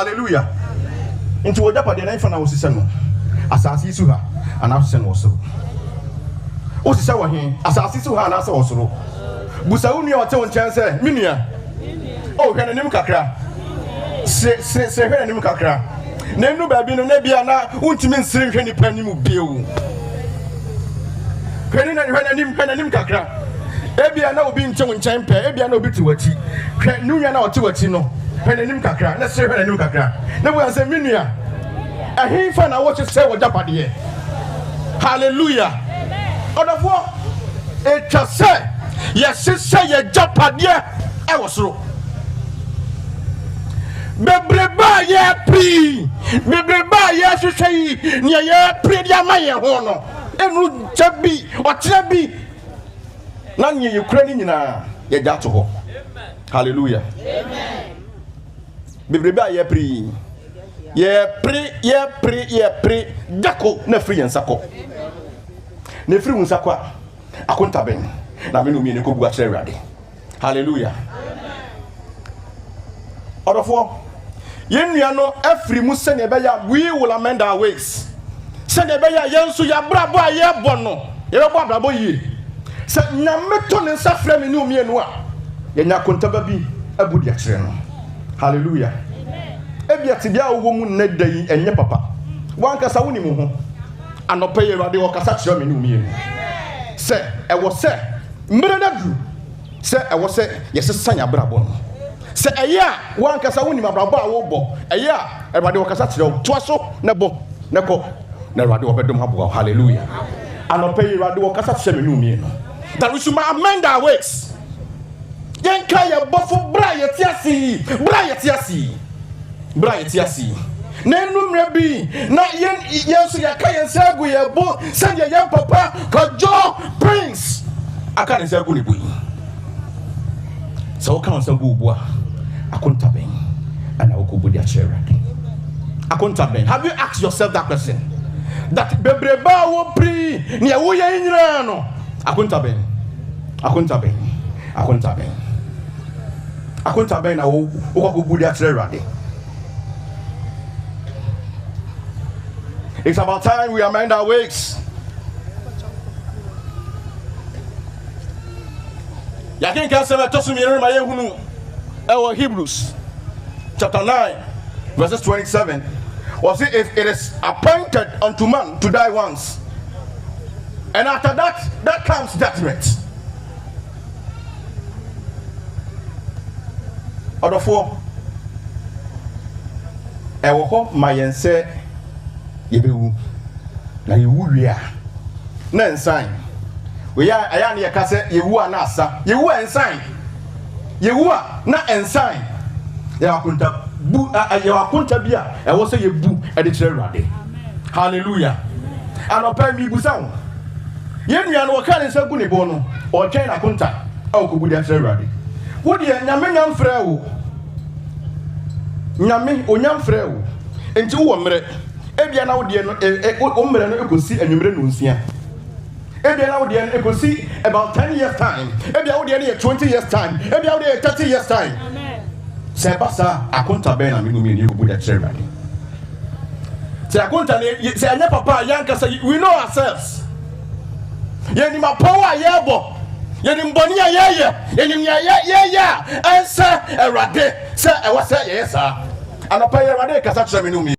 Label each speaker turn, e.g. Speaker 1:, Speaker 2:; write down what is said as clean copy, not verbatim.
Speaker 1: Hallelujah. Nti w'agyapadeɛ no ɛmfa na wosesɛ no asase yi so ha anaa wosesɛ no wɔ soro? Wosesɛ wɔ he? Asase so ha anaasɛ wɔ soro? Busa wo nua a ɔte wo nkyɛn sɛ, Me nua, oh, hwɛ n'anim kakra. Sere, sere, sere hwɛ n'anim kakra. Na enu baabi no, na ebia na wontumi nsere nhwɛ nipa anim bio. Hwɛ ne hwɛ n'anim, hwɛ n'anim kakra. Ebia na obi nte wo nkyɛn pɛɛ, ebia na obi te w'akyi. Hwɛ ne nua na ɔte w'akyi no, hwɛ n'anim kakra, na sere hwɛ n'anim kakra. Na bua sɛ, Me nua, ɛhefa na wohyehyɛ w'agyapadeɛ? Hallelujah! Ɔdɔfoɔ, etwa sɛ yɛhyehyɛ yɛn agyapadeɛ ɛwɔ soro. Bebrebe a yɛpere yi, bebrebe a yɛhwehwɛ yi, nea yɛpere de ama yɛn ho no, ɛnu gya bi, ɔkyerɛ bi, na nea yɛkura no nyinaa yɛgya ato hɔ. Hallelujah. Bebrebe a yɛpere yi, yɛpere, yɛpere, yɛpere, dako na firi yɛn nsa kɔ. Na efiri wo nsa kɔ a, akonta bɛn na me ne mmienu kɔbu akyerɛ Awurade? Hallelujah. Ɔdɔfoɔ, yɛn nua no afiri mu sɛnea ɛbɛyɛ a we will amend our ways, sɛnea ɛbɛyɛ a yɛn nso yɛabrabɔ a yɛrebɔ no, yɛbɛbɔ abrabɔ yie. Sɛ Nyame to ne nsa frɛ me ne mmienu a, yɛnya akontaba bi abu de akyerɛ no. Hallelujah. Ebia tebea a wowɔ mu nnɛ da yi ɛnyɛ papa. Wankasa wonim wo ho. Anɔpɛ yi, Awurade ɔkasa kyerɛ me ne mmienu sɛ ɛwɔ sɛ mmerɛ no aduru sɛ ɛwɔ sɛ yɛsesa yɛn abrabɔ no. Sɛ ɛyɛ a wankasa wonim abrabɔ a wobɔ, ɛyɛ a Awurade ɔkasa kyerɛ wo, toa so na bɔ na kɔ, na Awurade ɔbɛdom aboa wo. Hallelujah. Anɔpɛ yi, Awurade ɔkasa kyerɛ me ne mmienu that we should amend our ways. Yɛnka yɛ bɔfo berɛ a yɛte ase yi, berɛ a yɛte ase yi, berɛ a yɛte ase yi, na enu mmerɛ bi na yɛn yɛn nso yɛka yɛn nsa agu yɛn bo sɛdeɛ yɛn papa Kwadwo Prince aka ne nsa agu ne bo yi. Sɛ woka wo nsa gu wo bo a, akonta bɛn ɛna wokɔbu de akyerɛ Awurade? Akonta bɛn? Have you asked yourself that question, that bebrebe a wɔpiri nea woyɛ yi nyinaa no, akonta bɛn, akonta bɛn, akonta bɛn, akonta bɛn na wo wokɔ akɔbu de akyerɛ Awurade? It's about time we amend our ways. Yɛakenka asɛm a ɛtɔ so mmienu no ma yɛhunu ɛwɔ Hebrews chapter 9 verses 27. Wɔse, if it is appointed unto man to die once, and after that comes judgment. Ɔdɔfoɔ, ɛwɔ hɔ ma yɛn sɛ yɛbɛwu, na yɛwu wie a na nsan wei a ɛyɛ a ne yɛka sɛ yɛwu a na asa. Yɛwu a nsan, yɛwu a na nsan. Yɛwɔ akonta bu, yɛwɔ akonta bi a ɛwɔ sɛ yɛbu ɛde kyerɛ Awurade. Hallelujah. Anɔpa mi busa wo, yɛn nua no wɔka ne nsa gu ne bo no, ɔretwɛn n'akonta a ɔkɔbu de akyerɛ Awurade. Wo deɛ, Nyame nya mfrɛ wo. Nyame onya mfrɛ wo, nti wowɔ mmerɛ. Ebia na wo deɛ no wo mmerɛ no ekosi anwummerɛ 9:00. Ebia na wo deɛ no ekosi about 10 years time. Ebia wo deɛ no yɛ 20 years time. Ebia wo deɛ yɛ 30 years time. Sɛ ɛba saa, akonta bɛn na me no mmienu yɛkɔbu de akyerɛ Awurade? Sɛ akonta no sɛ ɛnyɛ papa a, yɛankasa we know ourselves. Yɛnim apɔw a yɛrebɔ, yɛnim bɔne a yɛyɛ, yɛnim nea yɛyɛ a ɛnsɛ Awurade sɛ ɛwɔ sɛ yɛyɛ saa. Anɔpa yi, Awurade kasa kyerɛ me no mmienu.